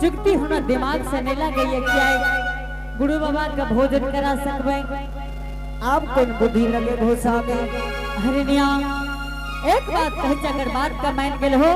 जुगती हमरा दिमाग से नहीं लागैया कि आइ गुरु बाबा के भोजन करा सकबै। आप कौन बुद्धि लगे हो स्वामी? हरिणिया, एक बात कहै छी, अगर बात का मान गेल हो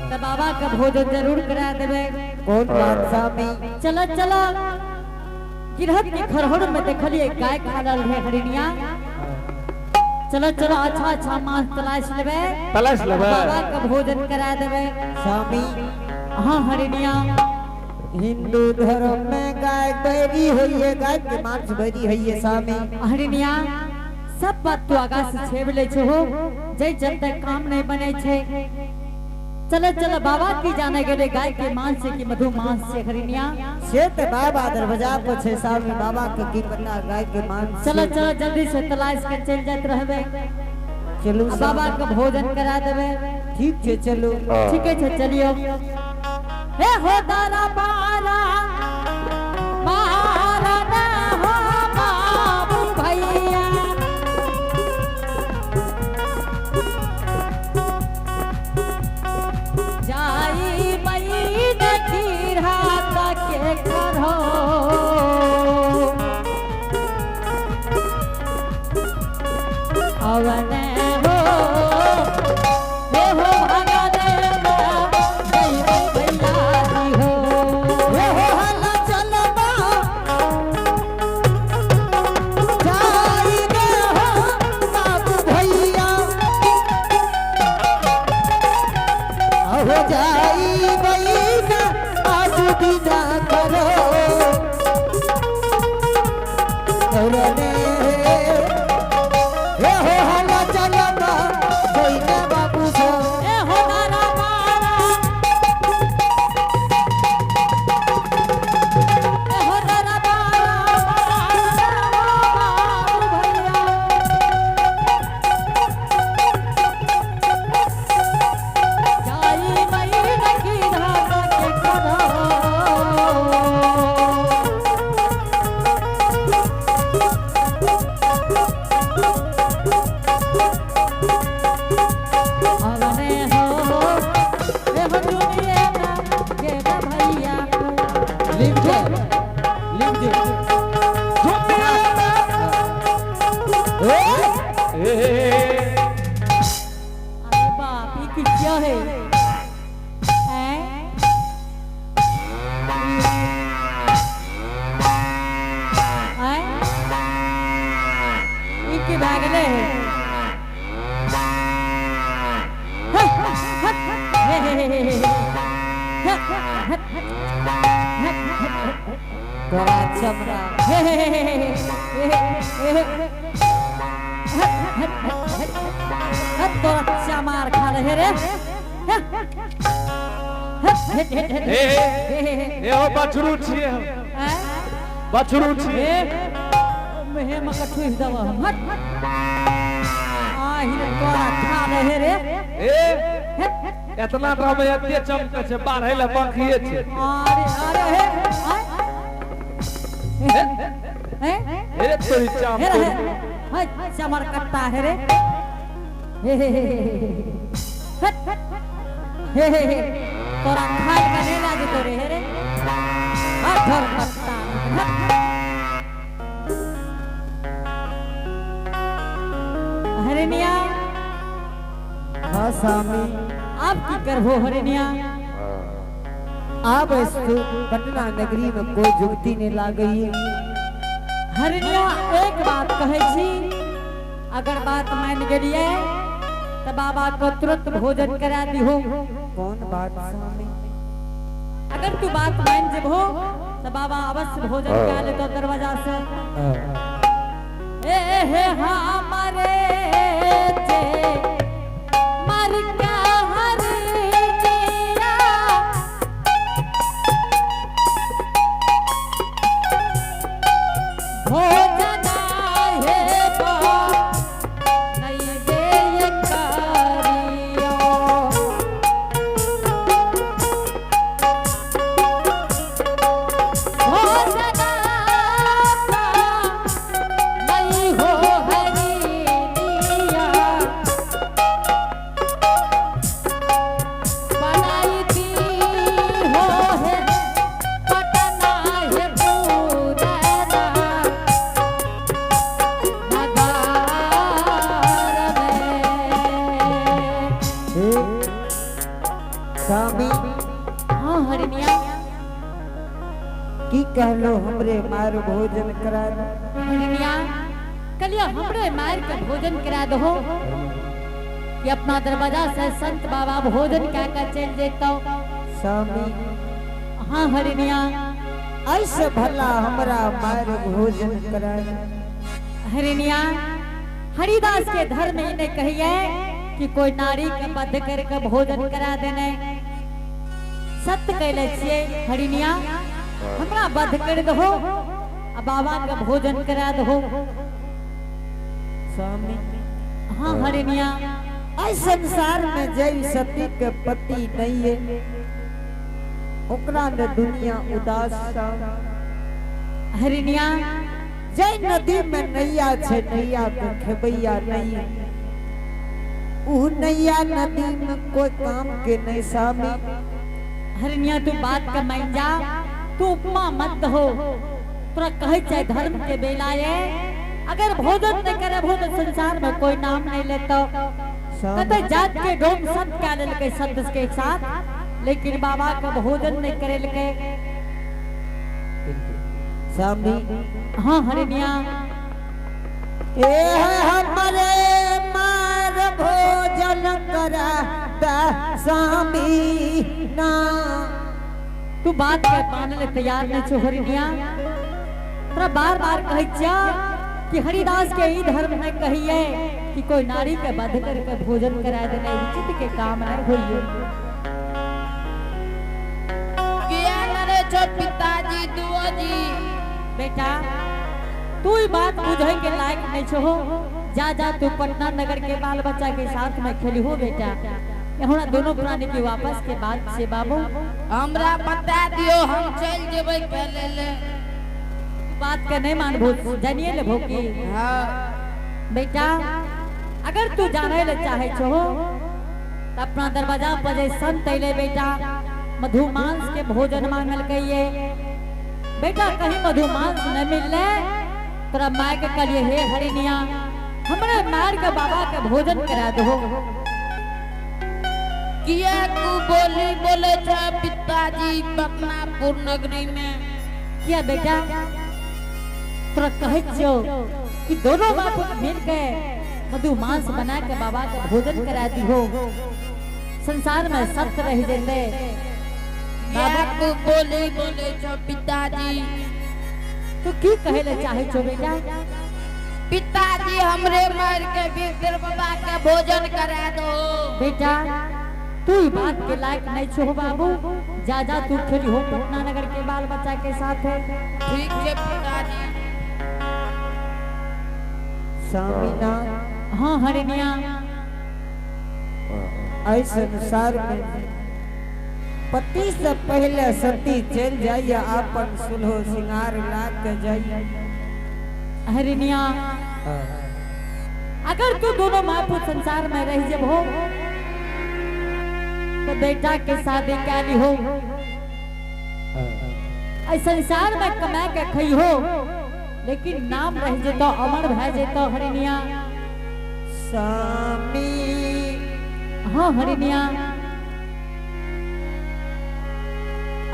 तो बाबा के भोजन जरूर करा देबै। कौन बात स्वामी? चलो चलो, गिरहत के खरहोर में देखलिए गाय खा रहल है हरिणिया। चलो चलो, अच्छा अच्छा मांस तलाश लेबै। तलाश लेबै। बाबा के भोजन करा देबै। स्वामी। हाँ हरिणिया। हिंदू धर्म में गाय बैरी होइए, गाय के मांस बैरी होइए स्वामी। हरिणिया, सब बात तू आगा से छेब ले छे हो, जै चलते काम नहीं बने छे। चलो चलो, बाबा की जाने गेले गाय के मांस से कि मधु मांस से हरिणिया। से ते बाबा दरवाजा पर छे स्वामी, बाबा के की पता गाय के मांस। चलो चलो, जल्दी से तलाश के चल जात रहबे। चलू। आ बाबा के भोजन करा देबे। ठीक छे, चलू। ठीक है, चलियो। हे हो दारा बारा मारा ना हो बाबू भैया, जाई मई गिरहत के करो अवन हो, हे हो भगत जय भैया जी हो। हे हो हला चलबा जाई रे हो बाबू भैया, हो जाई बईना आज बिना करो करने। हे हो हला चलबा जईना बाबू सो। ए हो दारा बारा, ए हो दारा बारा, बाबू भैया जाई मई रखी धागा के करो। अवने हो, ए हो दुनिया ना के भैया। लिख दे, लिख दे। ए ए, अरे बाप, ये की क्या है? हैं? हैं? ई की भए गेलै? हे हे हे हे हे। हे हे हे। तोरा चमड़ा। हे हे हे हे हे हे। तोरा चमार खा रहे रे। ए, ए हो बछरू छियै हम, बछरू छियै। हे मका ठुस दब हम। हट आ हिरे तोरा खा रहे रे। ए, एतना ड्राम में एते चमकै छै, बाढ़ै लए बाकिए छै। अरे अरे हे हे हे तोरी चाम हे रे तोरी। हे चमर कट्टा है रे। हे हे हे हे हे हे, तोरा खाए का नहीं लागे तोरे। हे रे हट धर कट्टा हट। हरिणिया। हाँ स्वामी। आप की करबो हरिणिया? आप इस पटना नगरी में कोई जुगती नहीं ला गई है। हरिणिया, एक बात कहै छी, अगर बात मान गेलिए तो बाबा को तुरंत भोजन करा दिहो। कौन बात स्वामी? अगर तू बात मान जेबहो तो बाबा अवश्य भोजन करा लेतो दरवाजा से। ए हे हमारे जे मर का हरिणिया, भोजन हे बा नहीं दे करियो। भोजन नहीं हो हरिणिया। हरिनिया। की कहलो हमरे मार भोजन करा दे? हरिनिया कलिया हमरे मार के भोजन करा दो कि अपना दरवाजा से संत बाबा भोजन क्या कर चल जेतो। स्वामी। हाँ हरिनिया। ऐसे भला हमरा मार भोजन करा दे। हरिनिया हरिदास के धर्म ही ने कहिए कि कोई नारी के बद्ध करके भोजन करा देने। सत्य कहले छिए हरिनिया, हमरा बद्ध कर दहो आ बाबा के भोजन करा दहो। स्वामी। हाँ हरिनिया। ऐ संसार में जय सती के पति नहीं है ओकरा ने दुनिया उदास। हरिनिया। जय नदी में नैया छे नैया के खेबैया नहीं, ऊ नैया नदी में कोई काम के नहीं स्वामी। हरिनिया तू बात का मान जा, तू उपमा मत दहो। तोरा कहे चाहे धर्म के बेला ये अगर भोजन नहीं करे तो संसार में कोई नाम नहीं लेता। कते जात के डोम संत क्या लेलकै संत के साथ, लेकिन बाबा का भोजन नहीं करे लके। स्वामी। हाँ हरिनिया। ए हमरे मार भोजन करा दा स्वामी ना। तू बात के मानने ले तैयार नहीं छो हरिनिया। तोरा बार बार कहै छिया कि हरिदास के ई धर्म में कहिए कि कोई नारी के बध करके भोजन करा देने उचित के काम नहीं होइए। किया करे छो पिताजी दुआ जी? बेटा तू ई बात बुझे के लायक नहीं छो। जा जा तू पटना नगर के बाल बच्चा के साथ में खेली हो बेटा। हमरा दोनों प्राणी के वापस के बाद से बाबू हमरा बता दियो, हम चल जेबै खेले ले। बात के नहीं मानबो जानिए ले भोकी। हाँ बेटा अगर तू जाने ले चाहे छो त अपना दरवाजा पर जे संत अइले बेटा मधुमांस के भोजन मांगल कहिए। बेटा कहीं मधुमांस न मिलले तोरा माय के कहलिए हे हरिनिया हमरे मार के बाबा के भोजन करा दो। किया कु बोली बोले छो पिताजी पटनापुर नगरी में? किया बेटा तोरा कहै छियौ कि दोनों बाप मिल के मधुमांस बना के बाबा के भोजन करा दिहो, संसार में सत्य रह जेते। किया कु बोली बोले छो पिताजी? तू की कहे ले चाहे छो बेटा? पिताजी हमरे मार के बीर बाबा के भोजन करा दो। बेटा तू ई बात के लायक नहीं छो बाबू। जा जा तू खेली हो पटना नगर के बाल बच्चा के साथ है। ठीक है पिताजी। स्वामी ना। हाँ हरिनिया। ऐ संसार में पति से पहले सती चल जाइए आपन सुल्हो सिंगार ला के जाइए। हरिनिया अगर तू दोनों माँ पुत संसार में रह जब हो तो बेटा के शादी क्या ली हो, ऐ संसार में कमा के खई हो लेकिन नाम रह जेतो अमर भय जेतो हरिनिया। स्वामी। हाँ हरिनिया।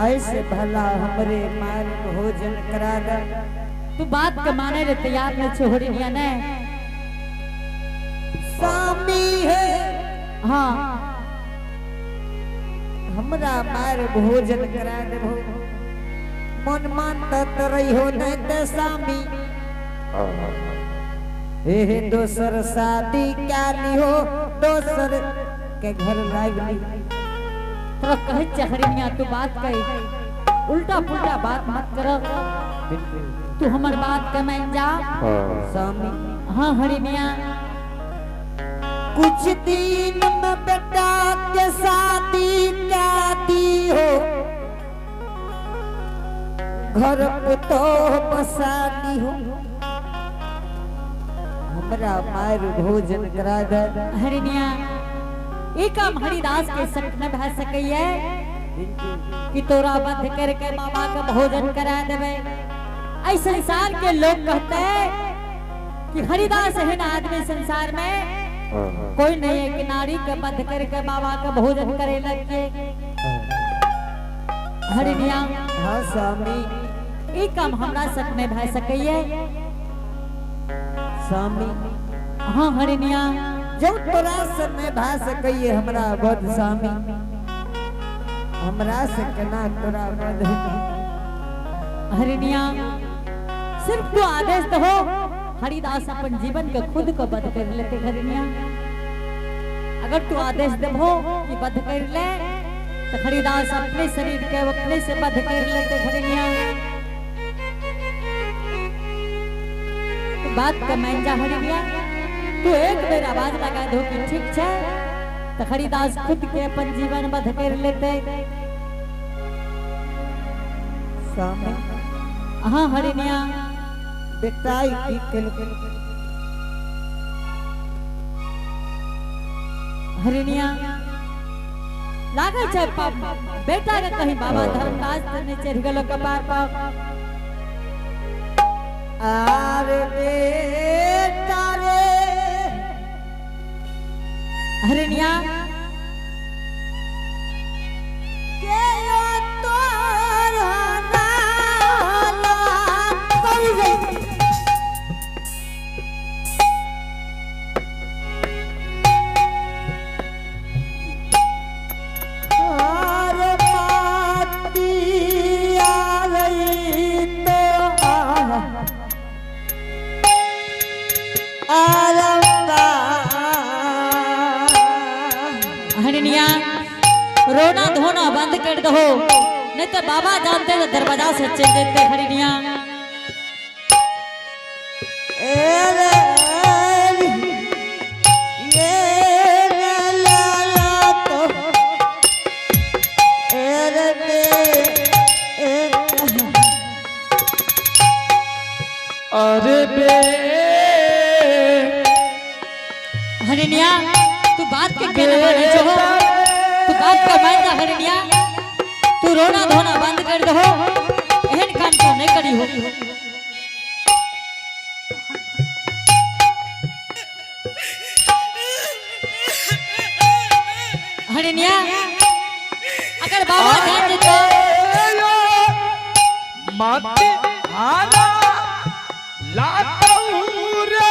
ऐसे भला हमरे मार भोजन करा दे। तू बात के माने ले तैयार नहीं छो हरिनिया ने। स्वामी है। हाँ हमरा मार भोजन करा देबो, मन मानता त रही हो नहीं ते स्वामी। हे दोसर शादी क्या लिहो दोसर के घर लाइव ली। तोरा कहै छियै हरिनिया तू बात कही उल्टा पुल्टा बात मत कर, तू हमर बात के मान जा। स्वामी। हाँ हरिनिया। कुछ दिन में बेटा के शादी क्या दी हो, घर पुतो बसा दी हो। हमरा मार भोजन करा दे। हरिनिया ई काम हरिदास के संग न भा सकैये कि तोरा बंध करके बाबा के भोजन करा देवे। ऐ संसार के लोग कहते हैं कि हरिदास एहन आदमी संसार में कोई नहीं है कि नारी के बंध करके बाबा के भोजन करे लगे। हरिणिया। हाँ स्वामी। ई काम हमरा सक नहीं भए सकैये। स्वामी। हाँ हरिणिया। जब तोरा से नहीं भए सकैये हमरा वध स्वामी, हमरा से केना तोरा वध हेतै? हरिणिया सिर्फ तू आदेश दहो, हरिदास अपन जीवन के खुद को बध कर लेते। हरिणिया अगर तू आदेश देबहो कि बध कर ले तो हरिदास अपने शरीर के अपने से बध कर लेते। हरिणिया तो बात के मान जा हरिणिया, तू एक बेर आवाज लगा दो कि ठीक है तो हरिदास खुद के अपन जीवन बध कर लेते। स्वामी। हाँ हरिणिया। बेटा ई की केलकै? हरिणिया लागै छै बेटा के कहीं बाबा धर्मराज त नहीं चढ़ गेलो कपार पर। आरे बेटा रे। हरिणिया के यो तोरा नाला कौरे। आरे माती आलई तो आलंदा। हरिणिया रोना धोना बंद कर दो, नहीं तो बाबा जानते तो दरवाजा से चल देते। हरिणिया अरे बे हरिणिया तू बात के केना बोले छो? तू बात का मान जा हरिणिया, तू रोना धोना बंद कर दो, एहन काम तो नहीं करी हो। हरिणिया अगर बाबा जान जेतो माते आना लातऊ रे।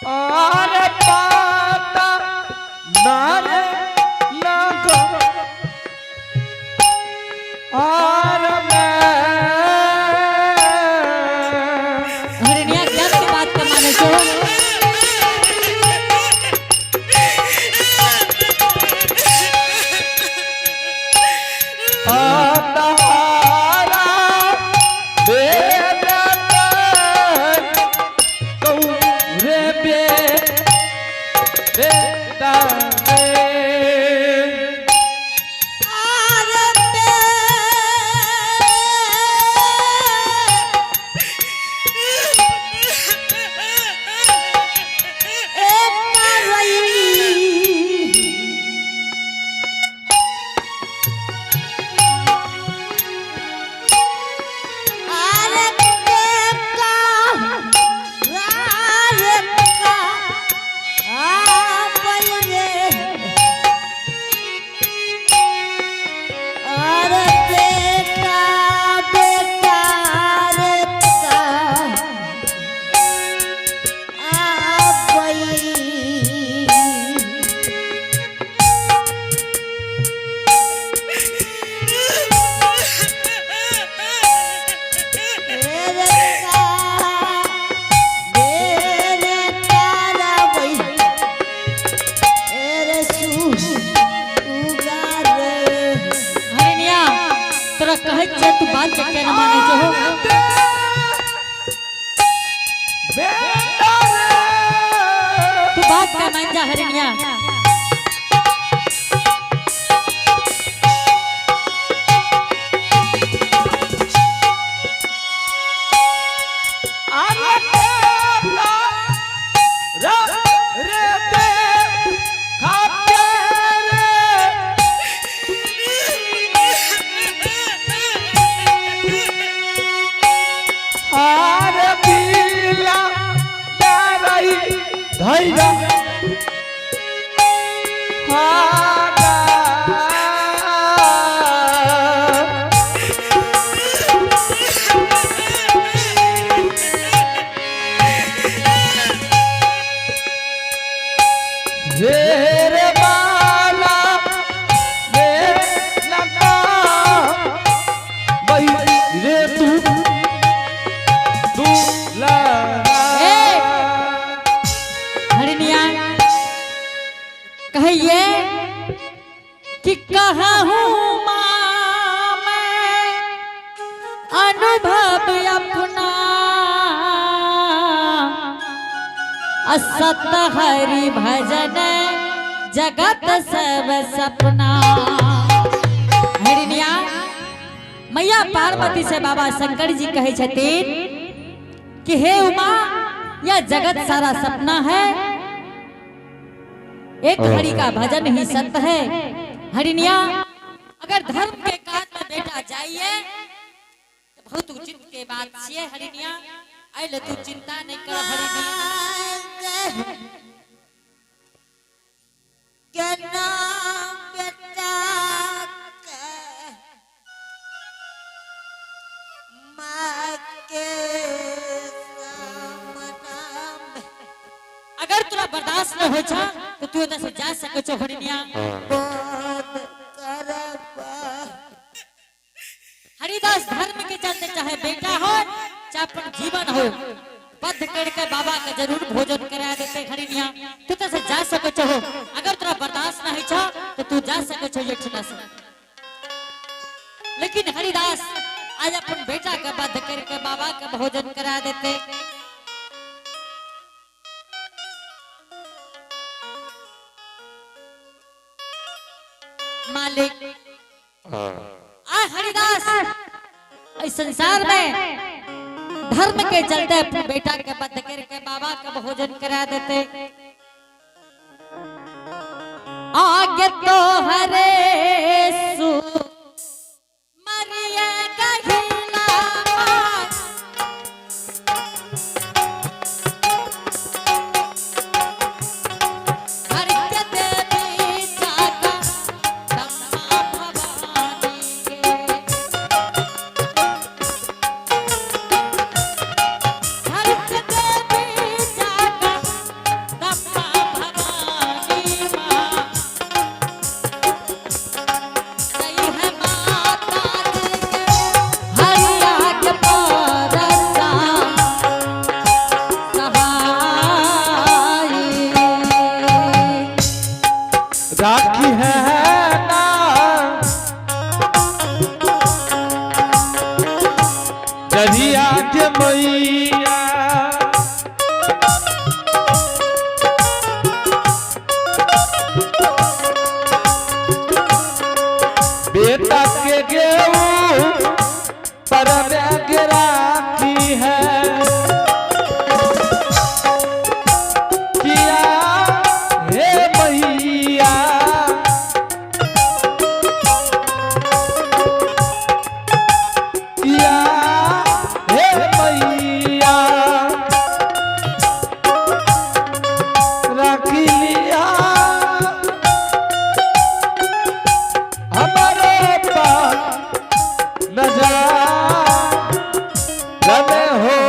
आरे पाता नारे नागो आर मैं। हरिणिया क्या तू बात का माने छो? तारा बेटा कहूँ रे बे बेटा रे। हरिणिया तोरा कहै छै तू बात के केना माने छो? बेटा रे। तू बात का मान जा हरिणिया। आरे बेटा रा रे दे खाते रे। आरे पीला डराई। हैया रे बाला रे लगा बही रे तू तू लगा ए! हरिनिया कहिए कि कहा हूँ माँ मैं अनुभव अपना असत हरि भजन जगत सब सपना। हरिनिया मैया पार्वती से बाबा शंकर जी कहे छथिन कि हे उमा, यह जगत सारा सपना है, एक हरि का भजन ही सत्य है। हरिनिया अगर धर्म के काज में बेटा जाइए तो बहुत उचित के बात छिए। हरिनिया अले तू चिंता नहीं कर हरिनिया। के नाम बेटा के माँ के सामना में अगर तोरा बर्दाश्त न हो छा तो तू एतऽ से जा सकै छो हरिनिया। बोध करबा। हरिदास धर्म के चलते चाहे बेटा हो चाहे अपन जीवन हो, बद्ध करके बाबा के जरूर भोजन करा देते। हरिनिया तू तो से जा सकै छो, अगर तोरा बर्दाश्त नहीं छो तो तू जा सकै छो एकठिना से। लेकिन हरिदास आज अपन बेटा के बद्ध करके बाबा के भोजन करा देते। मालिक आ हरिदास इस संसार में धर्म के चलते अपने बेटा के बद्ध करके बाबा का भोजन करा देते। आगे तो हरे सु मरिया कहिला माय। हर के देवी जागा दम्मा भवानी के। हर के देवी जागा दम्मा भवानी माँ। सही है माता जी के हरिया के परसा सहाई। राखी है ना जरिया के मैया बेटा के गेहूं पर के राखी है किया हे मैया किया हे मैया राखी लिया हमारे पास नजर हो।